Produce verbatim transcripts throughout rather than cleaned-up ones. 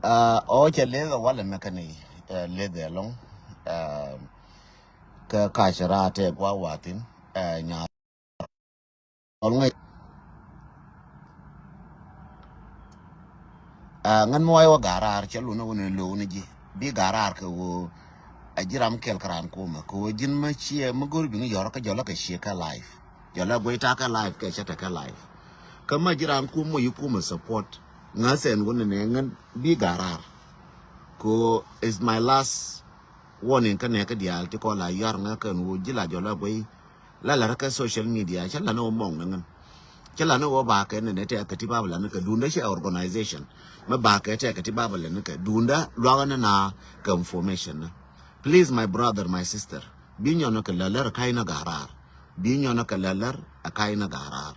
Aa, ɔ cɛ leth ɛ walɛ mɛ kɛn i̱, ɛ, leth ɛ lɔŋ. Aa, kä ka cɛ raar tɛ gua wathin, ɛ, nya ɔl ŋäc. Aa, ŋän mi wac wä ga̱raar cɛ lunä wä ni lo̱w ni ji̱. Bi ga̱raar kɛ wä, ɛ, ji̱ ram kɛl kä raan kumä. Kɛ wä ji̱n mä ciɛ, mä go̱r bi ŋä yɔr kä jɔlä kɛ ciɛ kä life. Jɔlä guey ta̱a̱ kä life kɛ cɛ tɛ kä life. Kä mä ji̱ raan kumä yi kumä support. Ŋäth ɛn wä ni nɛ ŋän bi ga̱raar. Kɛ wä is my last warning kä nɛ kä diaal ti kɔ la yɔr ŋä kɛn wä ji̱ la jɔlä guey. La lär kä social media, cä länä wä mɔŋ ni ŋän. Cä länä wä ba kɛ ni nɛ tɛ kɛ ti ba bä länä kɛ dundä cɛ organization. Mä ba kɛ tɛ kɛ ti ba bä länä kɛ dundä luakä ni na kɛ information ni. Please, my brother, my sister, bi nyɔnä kɛ lälär ɛ ka̱y ni ga̱raar. Bi nyɔnä kɛ lälär ɛ ka̱y ni ga̱raar.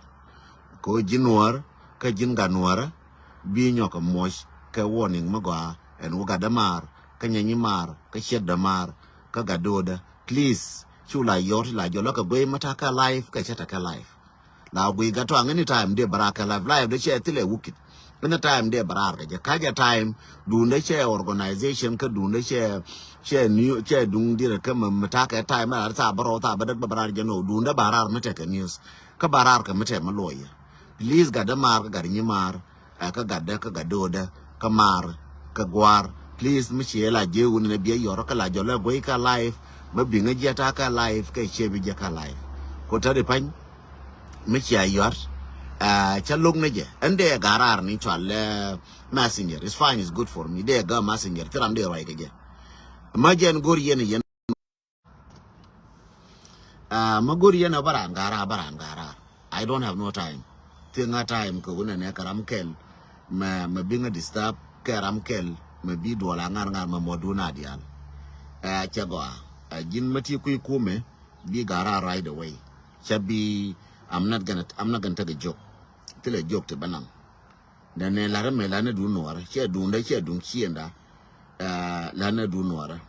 Kɛ wä ji̱ nuäärä, kä ji̱n gat nuäärä, bi nyɔk kɛ muɔc kɛ warning mi gɔaa, ɛn wä gatdä maar, kä nyɛnyi maar, kä ciɛtdä maar, kä gatdä ɣötdä. Please, cu la yɔr ti la jɔlä kɛ guey mä ta̱a̱ kä life, kɛ cä ta̱a̱ kä life. La guiy gat tɔ̱ aŋ any time dee bä raar kɛ life, life dee cɛ thilɛ wukit. Any time dee bä raar kɛ jɛ, kä jɛ time, duundä cɛ organization, kä duundä cɛ, cɛ new, cɛ duŋ dirɛ kä mä, mä ta̱a̱ kɛ time, bä raar thaap bärɔw, thaap bädäk bä bä raar jɛ nɔ, duundä bä raar mi tekɛ news. Kä bä raar kɛ mi tɛm mi luɔyɛ. Please, gatdä maar kä gat nyi maar, ɛ, kä gatdä kä gat do̱o̱dä kä maar kä gua̱a̱r. Please, mi ciɛ la jiɛ wun ni biɛ yɔr kä la jɔlä guey kä life, mi biŋä jiɛ ta̱a̱ kä life, kä ciɛ bi jiɛ kä life. Ko täri pany, mi ciɛ yɔr, ɛ, cä lo̱k ni jɛ. Ɛn dee ga̱raar ni cual, ɛ, messenger. It's fine, it's good for me. Dee gä messenger, thil ram dee ruac kɛ jɛ. Ma jɛn go̱r yɛn yɛn. Ah, ma go̱r yɛn ɛ bä raan ga̱raar, bä raan ga̱raar. I don't have no time. Thieŋ a time kɛ wunɛ nɛ kɛ ram kɛl. Mɛ, mɛ biŋä disturb kɛ ram kɛl. Mɛ bi duɔl a ŋar ŋar mɛ mɔ duun a dial. Ɛ, cɛ gɔaa. Ɛ, ji̱n ma ti kui̱ kumɛ, bi ga̱raar right away. Cɛ bi, I'm not gonna, I'm not gonna take a joke. Thilɛ joke ti bä naŋ. Nɛnɛ la̱rä mɛ la̱rä ni duun nuɔrä, ciɛ duundä, ciɛ duun ciënda. Ah, la̱rä ni duun nuɔrä.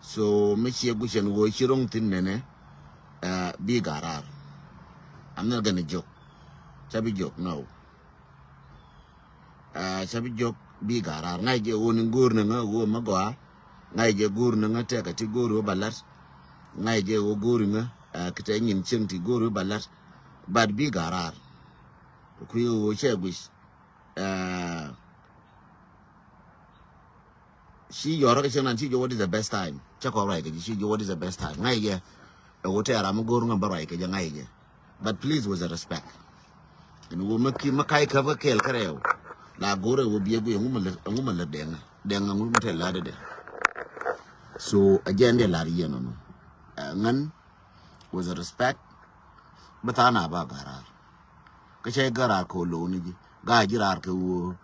So mi ciɛ gui̱cɛn woo ci ro̱ŋ thi̱n nɛnɛ, ah, bi ga̱raar. I'm not gonna joke. Ca bi joke, no. Ah, ca bi joke, bi ga̱raar. Ŋa̱c jɛ woo ni go̱o̱r ni ŋä woo mä gɔaa. Ŋa̱c jɛ go̱o̱r ni ŋä tɛkɛ ti go̱o̱r woo ba la̱t. Ŋa̱c jɛ woo go̱o̱r ni ŋä, ah, kitɛ nyin cieŋ ti go̱o̱r woo ba la̱t. But bi ga̱raar. Kui̱ ɣöö cɛ guic. Aa, ci yɔrä kɛ cieŋ nan ci jɛ, what is the best time? Cɛ kɔn ruac kɛ ji̱, ci jɛ, what is the best time? Ŋa̱c jɛ. Ɛ ɣöö tɛɛr ram mi go̱o̱r ŋä bä ruac kɛ jɛ, ŋa̱c jɛ. But please, with the respect. Ɛn ɣöö mi ki, mi ka̱c käp kä kɛɛl kärɛw. La go̱o̱r ɛ ɣöö biɛ guic ɛŋu mi lät, ɛŋu mi lät dɛŋä. Dɛŋä ɛŋu mi te la̱t dɛ. So, ɛ jɛ ɛn dee la̱r yɛn ɔnɔ. Ɛ ŋän, with the respect. Bä tha̱a̱ŋ a ba ga̱raar. Kä cä ga̱raar kɛ wä lo̱w ni ji̱. Ga̱a̱ ji̱ raar kɛ wä.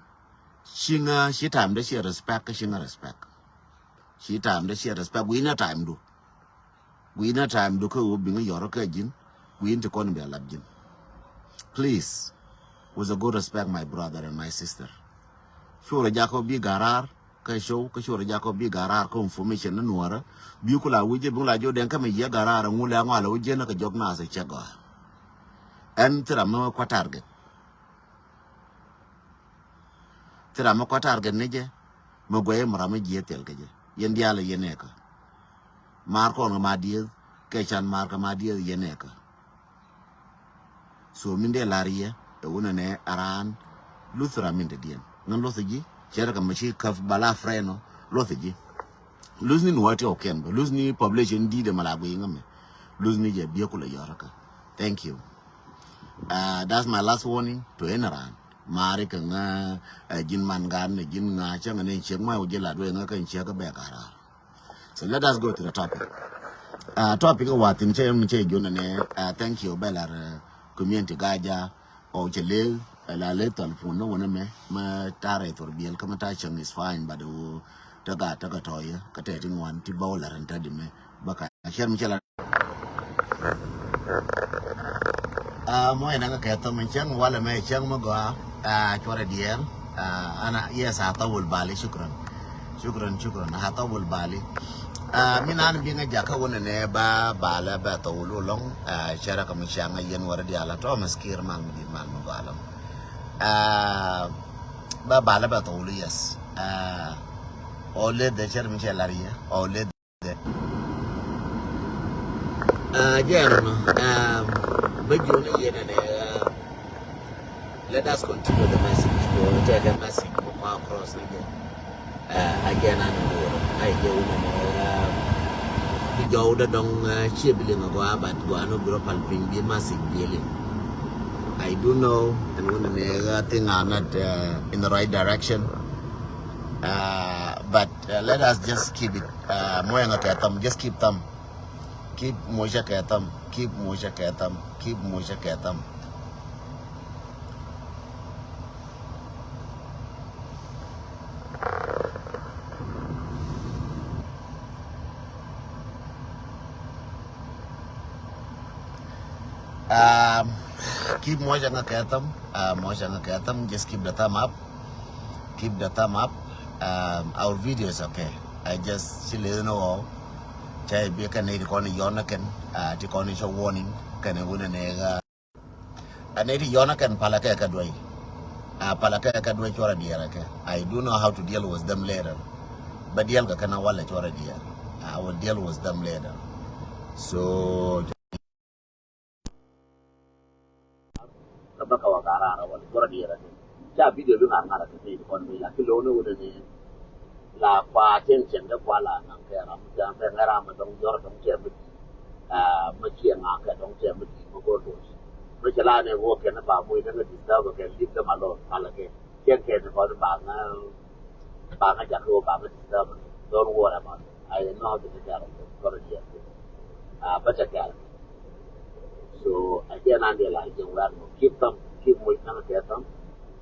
Ci ŋä, ci time dä ciɛ respect, kä ci ŋä respect. Ci time dä ciɛ respect. Gui̱n a time du. Gui̱n a time du kä wä biŋä yɔrä kä ji̱n. Gui̱n ti kɔn bia lap ji̱n. Please. With a good respect, my brother and my sister. Curɛ jakɔ bi ga̱raar. Kä show, kä curɛ jakɔ bi ga̱raar kä information ni nuɔrä. Bi kula wi̱c jɛ bi ŋula jɔ dɛŋ kä mi yɛ ga̱raar ŋu lɛ ŋualɛ wi̱c jɛ ni kɛ jɔk nath cɛ gɔaa. Ɛn thira mi kua target. Thira mi kua target ni jɛ. Mi guɛy mi ram mi jiɛ thil kɛ jɛ. Yɛn diaal yɛn ɛkä. Maar kɔn kɛ ma dieth, kɛ can maar kɛ ma dieth yɛn ɛkä. So min dee lar yɛ ɛ wunɛ nɛ aran luth ram min te diɛn. Ŋän luth ji̱ cɛ rɛ kɛ mɛ ci käp bala friend ɔ luth ji̱. Luth ni nuɔ̱ɔ̱r ti ɔ kɛn bä luth ni population di̱t ɛ mɛ la guiy ŋä mɛ. Luth ni jɛ biɛ kulɛ yɔr kä. Thank you. Uh, that's my last warning to any ran. Mari kɛ ŋä, uh, ji̱n man gan ni ji̱n ŋa cɛ ŋä ni ciek ma wä ji̱ la duɛ ŋä kɛ ciek kä bɛ garar. So let us go to the topic. Uh, topic wa thin cɛ mi cɛ jona ne, uh, thank you bɛ lar, uh, community gaja. Ɔ cɛ le, uh, la le telephone no wona me, ma tare thor biel kama ta chang is fine, but wo ta ga ta ga toya ka te tin wan ti ba wala ran ta di me ba ka share mi cɛ la. Ah, mɔ ɛn ɛŋä kɛ thɔm in cäŋ walɛ mɛ cäŋ mɛ gɔaa. Ah, cuarɛ diɛɛr. Ah, ana, yes, a thawul bali, shukran. Shukran, shukran. A thawul bali. Ah, mi nan bi ŋä jakä wunɛ nɛ ba balɛ bɛ thawul wulɔŋ. Ah, cɛrɛ kɛ mi cäŋ a yɛn wärɛ diaal a tɔ mɛ skir mal mi dit mal mɛ gɔaa lɔŋ. Ah, ba balɛ bɛ thawul, yes. Aa, ɔ leth dee cär mi cɛ lar yɛ, ɔ leth dee. Aa, jɛ ɛnɔ, aa, bä jiɔni yɛn ɛnɛ, aa, let us continue the message. Kɛ message mɔ kua across ni jɛ. Aa, a jɛ nan ni wur, a jɛ wun ɛnɛ, aa, bi jɔw dɛ dɔŋ, aa, ciɛ bi liŋ a gɔaa, but gɔaa ni bi rɔ pal piny bi message bi liŋ. I do know, and wun ɛnɛ, aa, thing are not, aa, in the right direction. Uh, but, uh, let us just keep it. Uh, muɔcä ŋa kɛ tham, just keep tham. Keep muɔcä kɛ tham, keep muɔcä kɛ tham, keep muɔcä kɛ tham. Um, keep muɔcä ŋa kɛ tham, uh, muɔcä ŋa kɛ tham, just keep the thumb up. Keep the thumb up. Um, our video is okay. I just ci leth ni ɣɔw. Cä i̱ bi kɛn i̱ ti kɔn i̱ yɔn ni kɛn, uh, ti kɔn i̱ cä warning kɛn i̱ wun ɛnɛ ɣä. Ɛn i̱ ti yɔn ni kɛn palä kɛ kɛ duey. Uh, palä kɛ kɛ duey cuɔrɛ diɛɛr kɛ. I do know how to deal with them later. Bä diɛl kɛ kɛn a walɛ cuɔrɛ diɛɛr. I will deal with them later. So, kä bä kä wä gaa raar a wä ni gɔrä diɛɛr a kɛ. Ca video bi ŋa̱r ŋa̱r a kɛ ni kɔn bi la ki lo̱w ni wä ni ni la kua cieŋ cieŋ dee kua la naŋ kɛ ram kɛ ram kɛ ŋɛ ram a dɔŋ jɔr a dɔŋ tɛm mi di. Aa, mi ciɛ ŋa̱ kɛ dɔŋ tɛm mi di mi go̱r do̱r. Mi cɛ la ni wä kɛn ba muc ni ŋä disturb kɛ, leave them alone, pal kɛ. Cieŋ kɛ ni kɔn ba ŋä Ba ŋa jakä wä ba ŋa disturb. Don't worry about it. I know how to take care of it. Gɔrä diɛɛr kɛ. Ah, bä take care of it. So, a jɛ nan diɛ la jɛ wɛr mɔ. Keep them, keep muc naŋ kɛ them.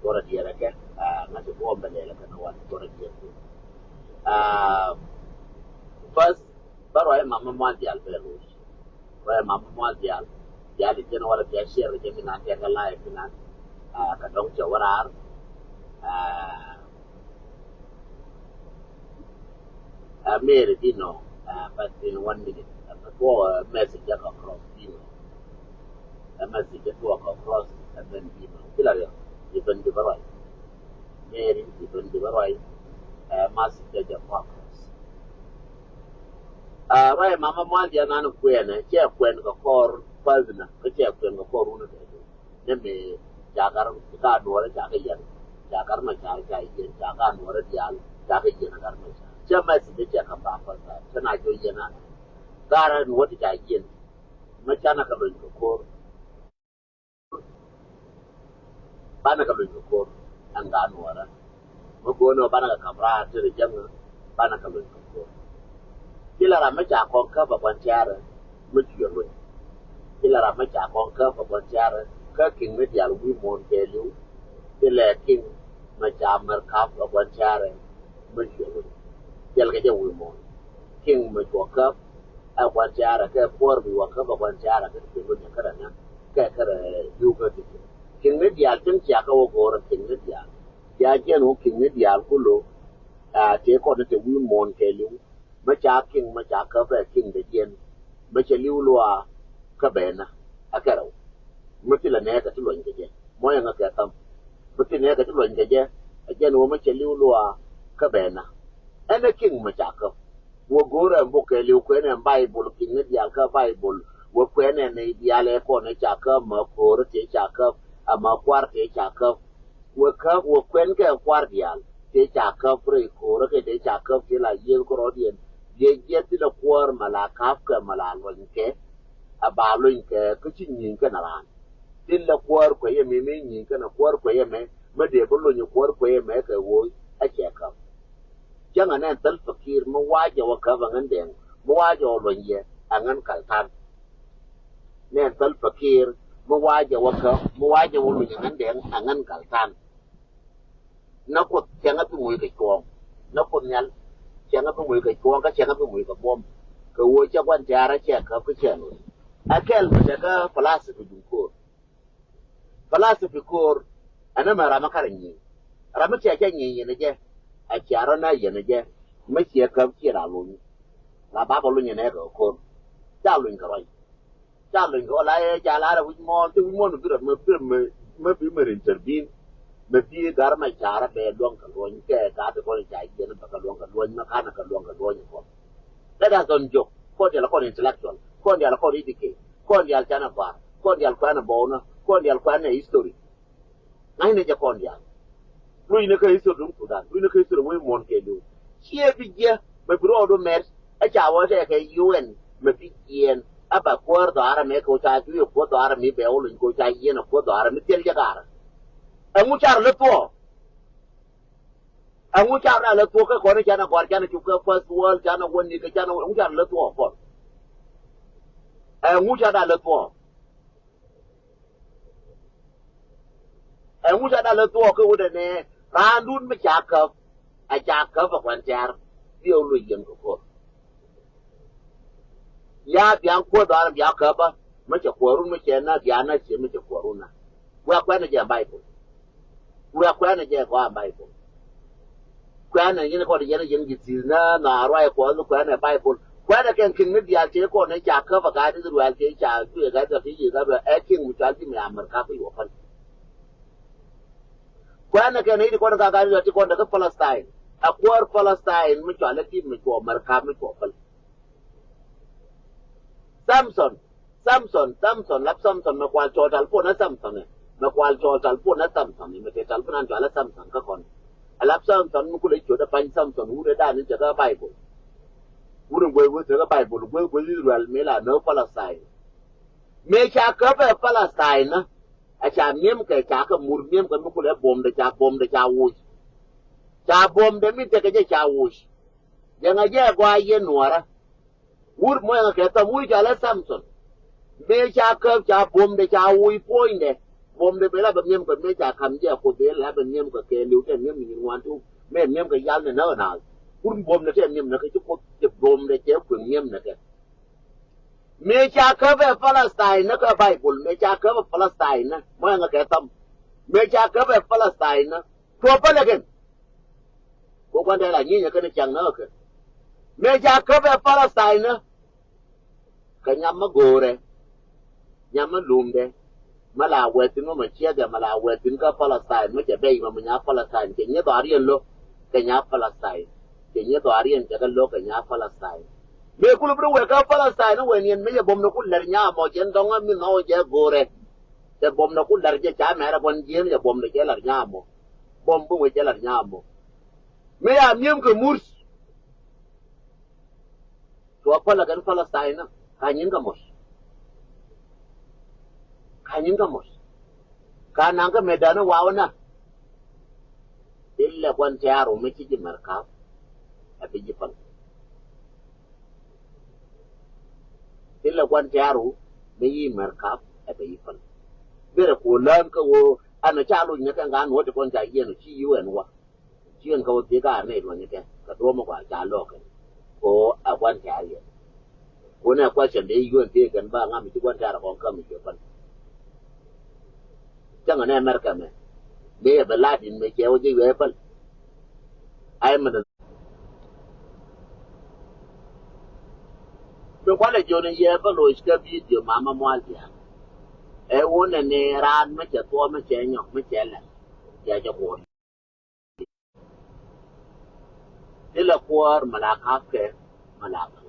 Gɔrä diɛɛr kɛ. Ah, ŋa ti buɔm bɛ lɛlɛ kɛ ni wan gɔrä diɛɛr kɛ. Ah, first, bä ruac mama muan dial bɛ loc. Ruac mama mual dial. Dial i̱ jɛn wala bia share kɛ jɛ mi nan tɛkɛ live mi nan. Ah, kɛ dɔŋ cɛ wä raar. Ah, ah, Mary Dino, ah, but in one minute. Ah, but wɔ, ah, message jɛ kɛ cross Dino. Ah, message jɛ tuɔ kɛ cross, ah, ben Dino. Kila riɔ, iben di bä ruac. Mary, iben di bä ruac. Ah, message jɛ jɛ kɛ cross. Ah, ruac mama mual dial nan kuɛnɛ, cɛ kuɛn kɛ kɔr pal dina, kä cɛ kuɛn kɛ kɔr wunä kɛ jɛ. Nɛ mi ca gar ka nuɔrɛ ca kɛ yɛn, ca gar ma ca ca yɛn, ca ka nuɔrɛ dial, ca kɛ yɛn gar ma ca. Cɛ message cɛ kam ba pal dina, cɛ na jɔ yɛn a. Gar nuɔrɛ ca yɛn, ma ca na kɛ lony kɛ kɔr. Banɛ kɛ luny kɛ ko̱r ɛn gaa nuɔɔrä. Mi go̱o̱rnɛ ɔ banɛ kɛ ka̱p raar ti ri jäŋä, banɛ kɛ luny kɛ ko̱r. Ti la ram mi ca kɔn käp ɛ gua̱n tiaarä mi cuɛ luny. Ti la ram mi ca kɔn käp ɛ gua̱n tiaarä kä ki̱ŋ mi diaal wi̱i̱ muɔ̱ɔ̱n kɛɛliw. Ti lɛ ki̱ŋ mi ca mär ka̱p ɛ gua̱n tiaarä mi cuɛ luny. Thilɛ kɛ jɛ wi̱i̱ muɔ̱ɔ̱n. Ki̱ŋ mi cuɔ käp ɛ gua̱n tiaarä kɛ kuäär mi wä käp ɛ gua̱n tiaarä kɛ ti luny ɛ kärɛ nä kɛ kärɛ yuk kä ti. Ki̱ŋ ni diaal tin cia kä wä go̱o̱rä ki̱ŋ ni diaal. Cia jiɛn wä ki̱ŋ ni diaal kulo. Aa, tëë kɔn ni te wi̱i̱ muɔ̱ɔ̱n kɛɛliw. Mä ca ki̱ŋ mä ca käp ɛ ki̱ŋ dee jiɛn. Mä cɛ li̱w luaa kä bɛ nä ɛ kärɛ wä. Mä thilɛ nɛɛkɛ ti luɔ̱ny kɛ jɛ. Mɔyɛ ŋä kɛ tham. Mä thilɛ nɛɛkɛ ti luɔ̱ny kɛ jɛ. Ɛ jɛn wä mä cɛ li̱w luaa kä bɛ nä. Ɛn ɛ ki̱ŋ mä ca käp. Wä go̱o̱rɛ ɛn bok kɛɛliw kuɛn ɛn Baibol ki̱ŋ ni diaal kä Baibol. Wä kuɛn ɛn ni diaal ɛ kɔn ɛ ca käp mä ko̱o̱rä tëë ca käp. Ɛ mä kuar tëë ca käp. Wä käp wä kuɛn kɛ kuar diaal tëë ca käp rɛy ko̱o̱rä kɛ tëë ca käp tëë la yiëëth kärɔ̱diɛn. Biɛ jiɛth ti la kuäär mä la ka̱pkɛ mä la luɔ̱nykɛ. Ɛ ba luɔ̱nykɛ kä ci nyi̱i̱ŋ kɛn raan. Tin lɛ kuäär kuɛ yɛ mi mi nyi̱i̱ŋ kɛn ɛ kuäär kuɛ yɛ mɛ, mä dee bi luny kuäär kuɛ yɛ mɛ kɛ ɣöö ɛ cɛ käp. Cäŋɛ nɛn thäl pɛ kiir mi wa̱a̱ jɛ wä käp ɛ ŋän dɛŋ, mi wa̱a̱ jɛ wä luny yɛ ɛ ŋän kal ta̱n. Nɛn thäl pɛ kiir mi wa̱a̱ jɛ wä käp, mi wa̱a̱ jɛ wä luny ɛ ŋän dɛŋ ɛ ŋän kal ta̱n. Nä Kuoth cɛ ŋä bi moc kɛ cuɔ̱ɔ̱ŋ. Nä Kuoth Nhial cɛ ŋä bi moc kɛ cuɔ̱ɔ̱ŋ kä cɛ ŋä bi moc kɛ buɔ̱m. Kɛ ɣöö cɛ gua̱n tiaarä cɛ käp kä cɛ lo̱c. Ɛ kɛl mi te kä philosophy duŋ ko̱o̱r. Philosophy ko̱o̱r ɛn ɛmɛ ram mi karɛ nyi̱i̱ŋ. Ram mi cɛ cɛ nyi̱i̱ŋ yɛn ɛ jɛ. Ɛ cia rɔ na yɛn ɛ jɛ. Mi ciɛ käp ciɛ la lo̱ny. La ba bä lo̱ny ɛn ɛ kɛ ko̱o̱r. Ca lo̱ny kɛ ruac. Ca lo̱ny kɛ ɣöö la yɛ ca lar ɛ wi̱c muɔ̱ɔ̱n, thil wi̱c muɔ̱ɔ̱n mi bi rɔ, mi bi rɔ, mi, mi bi mi rɔ intervene. Mɛ bi gar mɛ carä bɛ luɔ̱ŋ kɛ luɔ̱ny kɛ gat kɔn ca yiɛn bɛ kɛ luɔ̱ŋ kɛ luɔ̱ny mɛ kanɛ kɛ luɔ̱ŋ kɛ luɔ̱ny kɔn. Let us don't joke. Kɔn dial kɔn intellectual. Kɔn dial kɔn educate. Kɔn dial canɛ gɔar. Kɔn dial kuanɛ bɔwnä. Kɔn dial kuanɛ history. Ŋa̱cnɛ jɛ kɔn diaal. Luc ni kä history duŋ Sudan, luc ni kä history wec muɔ̱n kɛ li̱w. Ciɛ bi jiɛ mɛ bi rɔɔdu mɛr. Ɛ ca wä tɛkɛ U N mɛ bi jiɛɛn. Ɛ ba kuäär dhɔaarä mɛ kɛ wä ca juiɛ kuäär dhɔaarä mi bɛ wä luny kɛ wä ca yiɛn ɛ kuäär dhɔaarä mi thil jɛ gaarä. Ɛŋu car lä thuɔɔ? Ɛŋu car da lä thuɔɔ kä kɔn canɛ gɔr canɛ cuk kä first world canɛ wä ni kɛ canɛ ɛŋu car lä thuɔɔ kɔn? Ɛŋu car da lä thuɔɔ? Ɛŋu ca dal ɛ thuɔɔk kä wut ɛnɛ raandun mi ca käp. Ɛ ca käp ɛ kuan tɛ̈r. Bi ɛ loc yɛn kɛ ko̱r. Ya biaŋ kuäär dhɔaar bia käpä mi cɛ kuäärun mi cɛ na bia na cie mi cɛ kuäärun na. Wia kuɛnɛ jɛ Baibol. Wia kuɛnɛ jɛ gɔaa Baibol. Kuɛnɛ yɛn kɔn yɛn yɛn ji̱ thi̱i̱th nä na ruac kuɔth kuɛnɛ Baibol. Kuɛnɛ kɛn ki̱n mi diaal tëë kɔn ɛ ca käp ɛ gaat Israel tëë ca juëë gat gat tëë yiëë gat ɛ ki̱n mi cɔal ji̱ mi Amerika kä yuɔ päl. Kuɛnɛ kɛn i̱ ti kɔn ɛ gaat Israel ti kɔn ɛ kä Palestine. Ɛ kuäär Palestine mi cɔal ɛ ti mi cuɔ Amerika mi cuɔ päl. Samson, Samson, Samson, lap Samson, mɛ kual cɔɔl talpon ɛ Samson ɛ. Mɛ kual cɔɔl talpon ɛ Samson ɛ, mɛ tëë talpon an cɔal ɛ Samson kä kɔn. Ɛ lap Samson mi kulɛ ciöt ɛ pa̱ny Samson wut ɛ dan in cɛ kä Baibol. Wut in guey wut cɛ kä Baibol, guey guey Israel mi la nä Palestine. Mëë ca käp ɛ Palestine nä, ɛ ca miemkɛ ca kɛ mur miemkɛ mi kulɛ buɔ̱mdɛ ca buɔ̱mdɛ ca wuc. Ca buɔ̱mdɛ mi tekɛ jɛ ca wuc. Jɛ ŋa jɛ gɔaa yɛ nuɔrä. Wur muɔ̱yɛ ŋa kɛ thɔm wur ca lɛ Samson. Mëë ca käp ca buɔ̱mdɛ ca wuc puɔ̱nydɛ. Buɔ̱mdɛ bɛ la bɛ miɛm kɛ mëë ca ka̱m jɛ Kuoth bɛ la bɛ miɛm kɛ kɛ liw tɛ miɛm ni nyin ŋuan tuk. Mëë miɛm kɛ yal ni näk naath. Wur buɔ̱mdɛ tɛ miɛm ni kɛ ci Kuoth cɛ buɔ̱mdɛ cɛ kueŋ miɛm ni kɛ. Mëë ca käp ɛ Palestine ni kɛ Baibol, mëë ca käp ɛ Palestine ni muɔ̱yɛ ŋa kɛ thɔm. Mëë ca käp ɛ Palestine ni tuɔp pälɛ kɛn. Kɛ gua̱ndɛ la nyinyɛ kɛn cäŋ nä kɛ. Mëë ca käp ɛ Palestine nä. Kɛ nyam mä go̱o̱rɛ. Nyam mä lumdɛ. Mä la wɛthin mä mä ciɛkɛ mä la wɛthin kä Palestine mä cɛ bɛy mä mi nya Palestine cɛ nyɛ dhɔaar yɛn lo̱. Kɛ nya Palestine. Cɛ nyɛ dhɔaar yɛn cɛ kɛ lo̱ kɛ nya Palestine. Mëë kulɛ bi rɔ wek kä Palestine wee niɛn mëë cɛ buɔ̱m ni ku lɛr nya mɔ cɛ dhɔŋä mi nhɔw cɛ go̱o̱rɛ. Cɛ buɔ̱m ni ku lɛr cɛ ca mɛrɛ gua̱n jiɛn cɛ buɔ̱m ni cɛ lɛr nya mɔ. Buɔ̱m bi wee cɛ lɛr nya mɔ. Mëë ya mi̱em kɛ mur. Cuɔ pälɛ kɛn Palestine na ka nyin kä mɔc. Ka nyin kä mɔc. Ka naŋ kä mëë däni waw na. Ilɛ gua̱n tɛ̈ru mi ci ji̱ mɛr ka̱p. Ɛ bi ji̱ päl. Ilɛ gua̱n tɛ̈ru mi yi mɛr ka̱p. Ɛ bi ji̱ päl. Berɛ kuɔ lään kä ɣöö ɛn ca loc ni kɛn ka nuɔ̱t ti kɔn ca yiɛn ci yiw ɛn wa. Ciɛn kä wä thiek ka rɛy luɔ̱ny kɛ kɛ duɔ̱ɔ̱m mi gɔaa ca lɔɔk kɛ. Ko ɛ gua̱n tɛ̈r yɛ. Ko nɛ question dee yuɔ̱n thiek kɛn ba ŋa̱m ci gua̱n tɛ̈r kɔn käm i̱ cuɛ päl. Cäŋ nɛ America mɛ. Mëë yɛ bɛ la̱t in mëë cɛ wä jɛ yuɛ päl. Ay mɛn. Bi kualɛ jiɔn in yɛ päl loc kä video mama mual diaal. Ɛ wun ɛ ni raan mi cɛ thuɔɔk mi cɛ nyɔk mi cɛ lɛl. Cɛ jɛ kuɔn. Thilɛ kuäär mi la ka̱pkɛ mi la päl.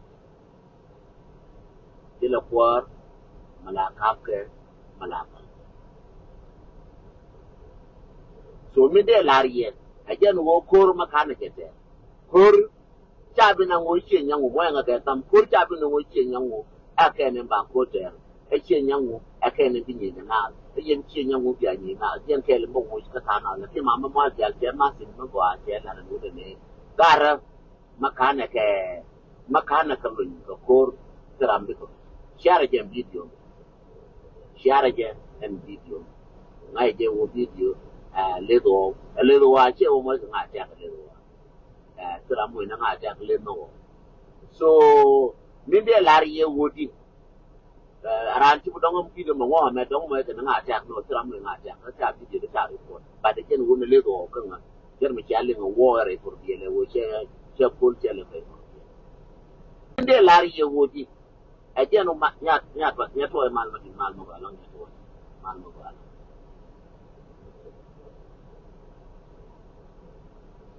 Thilɛ kuäär mi la ka̱pkɛ mi la päl. So mi dee lar yɛ ɛ jɛn ɣöö ko̱r mi ka̱n ɛ cɛ tɛɛr. Ko̱r ca bi naŋ ɣöö ciɛ nyaŋ ɣöö muɔ̱yɛ ŋa kɛ tham ko̱r ca bi naŋ ɣöö ciɛ nyaŋ ɣöö. Ɛ kɛn in ba ko̱r tɛɛr ɛ ciɛ nyaŋ ɣöö ɛ kɛn in bi nyieny naath ɛ yɛn ciɛ nyaŋ ɣöö bia nyieny naath jɛn kɛɛl in bä ɣöö ci kä ka̱n naath lɛ ti ma mi mual diaal cɛ ma thin mi gɔaa cɛ lar in ɣöö dee nɛy. Garä mi ka̱n ɛ kɛ mi ka̱n ɛ kɛ luny kɛ ko̱r. Ti ram bi kɛ ciarɛ jɛ ɛn video. Ciarɛ jɛ ɛn video. Ŋa̱c jɛ wä video. Ɛ leth wä ɛ leth wä ciɛ wä mɔ kɛ ŋa̱c tɛk ɛ leth wä. Ɛ ti ram wä inɛ ŋa̱c tɛk ɛ leth mɛ wä. So min dee lar yɛ wä di. Ɛ raan ci bi dɔŋ video mɛ ŋɔ̱ mɛ dɔŋ mɛ kɛ ni ŋa̱c tɛk ni wä ti ram wä ŋa̱c tɛk kä ca video di ca report. But ɛ jɛn wä ni leth wä kä ŋa̱c jɛn mi cia liŋ wä ɛ report biɛ lɛ wä cɛ cɛ pol cɛ lɛ pɛ. Min dee lar yɛ wä di. Ɛ jɛn wä ma nya nya nya tuɔɔk mal ma di mal ma gɔaa lɔŋ nya tuɔɔk mal ma gɔaa lɔŋ.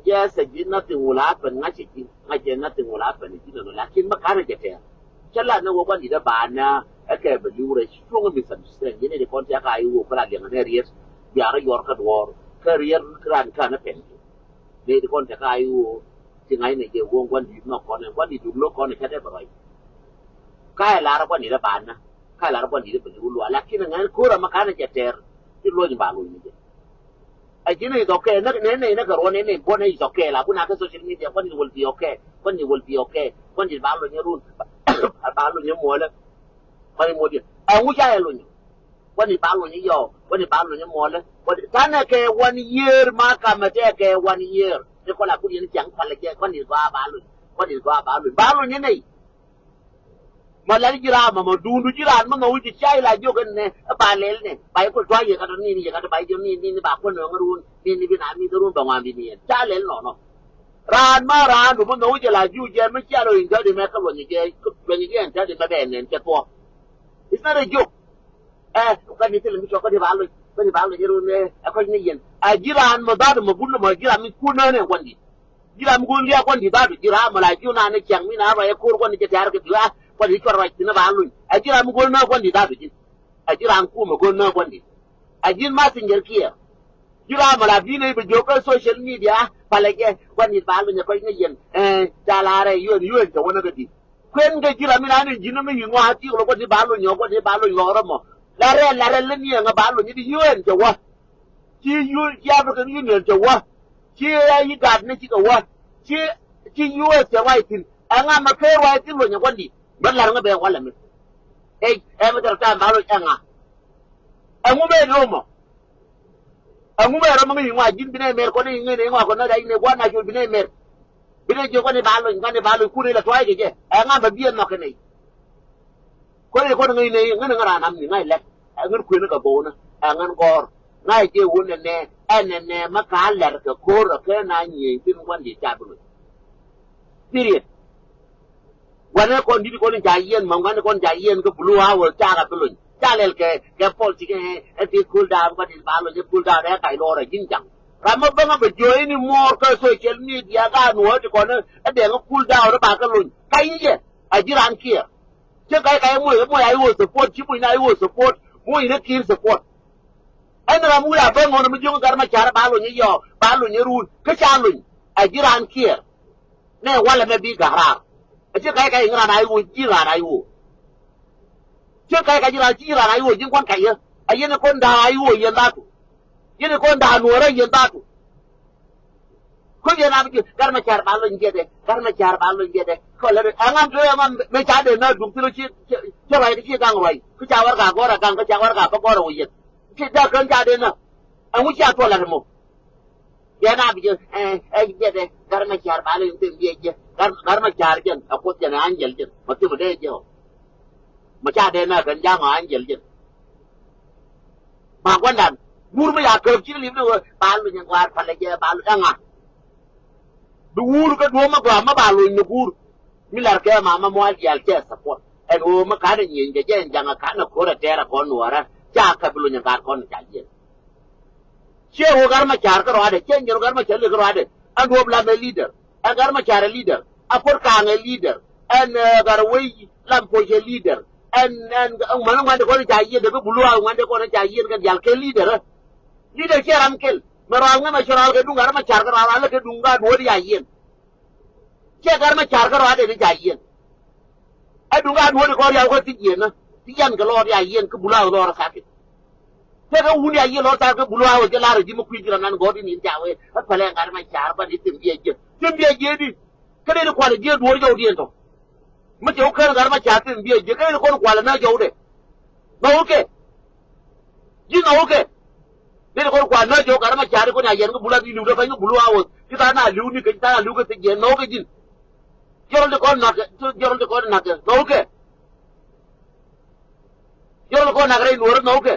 Yes, a ji̱ nothing will happen, ŋa̱c a ji̱, ŋa̱c a nothing will happen a ji̱ nɔnɔ, lakin ma ka̱n a jɛ tɛɛr. Cä la ni wä gua̱n di̱t a ba na ɛ kɛ bɛ li̱w rɛc cuɔ̱ŋ a misunderstand. Yɛn ɛ di kɔn tiak a i̱ wä bä la liɛŋ a nɛ riet bia rɔ yuɔr kä duɔɔr kä riet kä ran ka̱n a pɛn. Nɛ di kɔn tiak a i̱ wä ti ŋa̱c nɛ jɛ wä gua̱n di̱t nɔ kɔn ɛ gua̱n di̱t duk lo̱k kɔn ɛ cä dee bɛ ruac. Ka ɛ lar a gua̱n di̱t a ba na, ka ɛ lar a gua̱n di̱t a bɛ li̱w luaal, lakin ɛ ŋa̱n ko̱r a ma ka̱n a jɛ tɛɛr ti luɔ̱ny ba luɔ̱ny ni jɛ. A ji̱n a ithɔkɛ nɛ nɛ nɛ kɛ ruɔn nɛ nɛ buɔn nɛ ithɔkɛ la kun a kɛ social media, kuan it will be okay, kuan it will be okay, kuan it ba lony run, ba lony muɔlɛ. Kuan it muɔlɛ a ŋu ca yɛ lony. Kuan it ba lony yɔ, kuan it ba lony muɔlɛ. Kuan it tanɛ kɛ one year ma kamɛ tɛ kɛ one year. Ni kɔla kun yɛn cɛŋ palɛ jɛ kuan it ba ba lony, kuan it ba ba lony ba lony nɛ. Ma lɛl ji̱ raam ma ma duundu ji̱ raan ma ma wi̱c ji̱ ca ila jiök ɛn nɛ ɛ ba lɛl nɛ ba yɛ kul tua̱c yɛ kat ni ni yɛ kat ba yɛ jiök ni ni ni ba kuän nööŋ run ni ni bi na mi dä run ba ŋuan bi ni yɛn ca lɛl nɔnɔ. Raan ma raan du ma ma wi̱c jɛ la jiu jɛ mi cia lo in tɛ̈di mɛ kä luɔ̱ny jɛ luɔ̱ny jɛ ɛn tɛ̈di mɛ bɛ ɛn nɛn cɛ thuɔ̱k. It's not a joke. Ɛ kä ni thil mi cɔk kä di ba luɔ̱ny kä di ba luɔ̱ny run ɛ kɔc ni yɛn a ji̱ raan ma dha̱a̱du ma bun ma ji̱ raan mi kuän nööŋ ɛ kuan di. Ji̱ ram mi go̱o̱r lia̱a̱ kuan di̱t dhatu ji̱ ram mi la ji̱ naan ni ciaŋ mi naan rɔy ɛ ko̱r kuan ni cɛ tɛ̈r kɛ pi̱ a kuan di̱t cuat ruac thi̱n ɛ ba luny. Ɛ ji̱ ram mi go̱o̱r nääk kuan di̱t dhatu ji̱n. Ɛ ji̱ ram kumɛ go̱o̱r nääk kuan di̱t. Ɛ ji̱n messenger kiɛ. Ji̱ ram mi la bi̱i̱ nɛy bɛ jiök kä social media palɛ jɛ kuan di̱t ba luny ɛ kɔc ni yɛn. Ɛ ca la rɛy yuɛn yuɛn cɛ wänä kä di̱t. Kuɛn kɛ ji̱ ram mi naan ni ji̱n mi yi̱ ŋɔaa thi̱i̱k lɔ kuan di̱t ba luny ɔ kuan di̱t ba luny lɔɔr ɛmɔ. La rɛl la rɛl ni ɛŋä ba luny ni di yuɛn cɛ wä. Ci U, ci African Union cɛ wä. Ci ɛ yi gat ni cikɛ wä. Ci, ci U S cɛ ruac thi̱n. Ɛŋa mɛ kee ruac thi̱n luɔ̱nyɛ gua̱ndi̱t. Mɛ la̱r ŋä bɛ walɛ mi. Ɛ, ɛ mɛ thɛr ta̱a̱ mɛ ba luɔ̱ny ɛŋa. Ɛŋu mɛ rɔmɔ. Ɛŋu mɛ rɔmɔ ŋä yi ŋɔa ji̱n bi nɛ mɛr kɔn i̱ ŋä nɛ ŋɔa kɔn nɛ da̱c nɛ gua̱n na col bi nɛ mɛr. Bi nɛ jiök gua̱n i̱ ba luɔ̱ny gua̱n i̱ ba luɔ̱ny kun i̱ la tua̱a̱c kɛ jɛ. Ɛŋa mɛ biɛ nhɔk kɛ nɛy. Kɔn i̱ kɔn ŋäc nɛy ŋän ŋä raan am ni ŋa̱c lɛt. Ɛ ŋän kuëni kɛ bo̱o̱nä ɛ ŋän gɔ̱r. Ŋa̱c jɛ wun nɛnɛ ɛ nɛnɛ mä ka lɛr kɛ ko̱r ɛ kɛ na nyiëëny thi̱n gua̱n di̱t ca bi loc. Period. Gua̱n ɛ kɔn di̱t kɔn in ca yiɛn mä gua̱n ɛ kɔn ca yiɛn kä blue hour ca kɛ bi loc. Ca lɛl kɛ kɛ politik ɛ ɛ ti cool down gua̱n di̱t ba loc ɛ cool down ɛ kac lɔɔr ɛ ji̱n jaŋ. Ram mä bäŋä bɛ jiö ini muɔɔr kä social media ka nuɔ̱ɔ̱r ti kɔn ɛ dɛŋ ɛ cool down ɛ ba kɛ loc. Ka yic ɛ a ji̱ raan kiɛɛr. Cä ka̱c ka̱c moc moc a i̱ wä support ci moc na i̱ wä support moc ni ki̱i̱r support. Ɛn ram wi̱i̱ a ben ŋɔn mi jiöŋ gat ma car ba lony i̱ yɔɔk ba lony i̱ ruun kä ca lony. A ji̱ raan kiɛɛr nɛ walɛ mɛ bi ga̱raar. A cä ka̱c ka̱c i̱ ŋa̱ran a i̱ wä ji̱ raan a i̱ wä. Cä ka̱c ka̱c ji̱ raan ci ji̱ raan a i̱ wä ji̱n kuan ka̱c yä a yɛn i̱ kɔn da̱a̱ a i̱ wä yɛn dhatu. Yɛn i̱ kɔn da̱a̱ nuɔ̱ɔ̱rä yɛn dhatu. Kui̱ yɛn a bi ji̱ gat ma car ba lony jiɛtdɛ gat ma car ba lony jiɛtdɛ. Kɔlɛ ri ɛŋam tuɛ ɛŋam mɛ ca dee na duŋ thil ci ci ruac ci gaŋ ruac. Kä ca warɛga gɔr a gaŋ kä ca warɛga bä gɔr a wä yɛn. Ci dak kän ca dee na ɛŋu cia tuɔl lat mɔ. Yɛn a bi ji̱ ɛ jiɛtdɛ gat ma car ba lony thil biɛ jiɛ gat ma car jɛn a kuoth jɛn a anjɛl jɛn ma thim dee jiɛ ɔ. Ma ca dee na kän ja̱ŋ ɔ anjɛl jɛn. Ma gua̱ndan guur mi ya käp ci lim ni wä ba luny in gua̱a̱r palɛ jɛ ba luny ɛŋa. Bi wuur kä duɔ̱ɔ̱p ma gɔaa ma ba luny ni guur. Mi lar kɛ ma ma mual diaal cɛ support ɛn ɣöö ma ka̱n a nyieny jɛ jɛ ɛn jaŋ a ka̱n a ko̱r a tɛɛr a kɔn nuɔɔrä ca käp bi luny in gaat kɔn ca yieen. Ciɛ ɣöö gat ma ca̱a̱r kä rɔadɛ ciɛ nyɛn gat ma ca̱a̱r lek kä rɔadɛ. Ɛn duɔ̱ɔ̱p lam ɛ leader. Ɛn gat ma ca̱a̱r ɛ leader. A puɔ̱t ka̱a̱ŋ ɛ leader. Ɛn gat wec lam puɔ̱c ɛ leader. Ɛn ɛn män ŋuandɛ kɔn ca yieen dee kä bulu a ŋuandɛ kɔn ca yieen kɛ diaal kɛ leader. Leader ciɛ ram kel mɛ rɔal ŋä mɛ ci rɔal kɛ duŋ gat ma ca̱a̱r kä rɔal rɔal kɛ duŋ gat duɔ̱ɔ̱r ya yieen. Ciɛ gat ma ca̱a̱r kä rɔadɛ ni ca yieen. Ɛ duŋ gat duɔ̱ɔ̱r kɔn riaw kä thi̱c yieen na thi̱c yan kɛ lɔɔr ya yieen kä bulu a lɔɔr a sakit. Tekɛ wun ya yiëë lɔr tar kä bulu a wä jɛ lar ji̱ mi kui̱ ji̱ ram nan gɔ̱r di nin ca wee ɛ pɛlɛ gat ma car ban i̱ thim biɛ jiɛ thim biɛ jiɛ di. Kä dee ni kual jiɛ duɔ̱ɔ̱r jɔw diɛn tɔ. Mi cɛ wä kän gat ma car thim biɛ jiɛ kä dee ni kɔn kual na jɔw dɛ. Nɔ wä kɛ ji̱ nɔ wä kɛ. Dee ni kɔn kual na jɔw gat ma car di kɔn ya yɛn kä bulu a di liw dee pany kä bulu a wä. Ci tha na liw ni kɛ ci tha na liw kɛ thim jiɛ nɔ wä kɛ ji̱n. Jɔrɔl di kɔn nak kɛ jɔrɔl di kɔn nak kɛ nɔ wä kɛ. Jɔrɔl kɔn nak rɛy nuɔrä nɔ wä kɛ.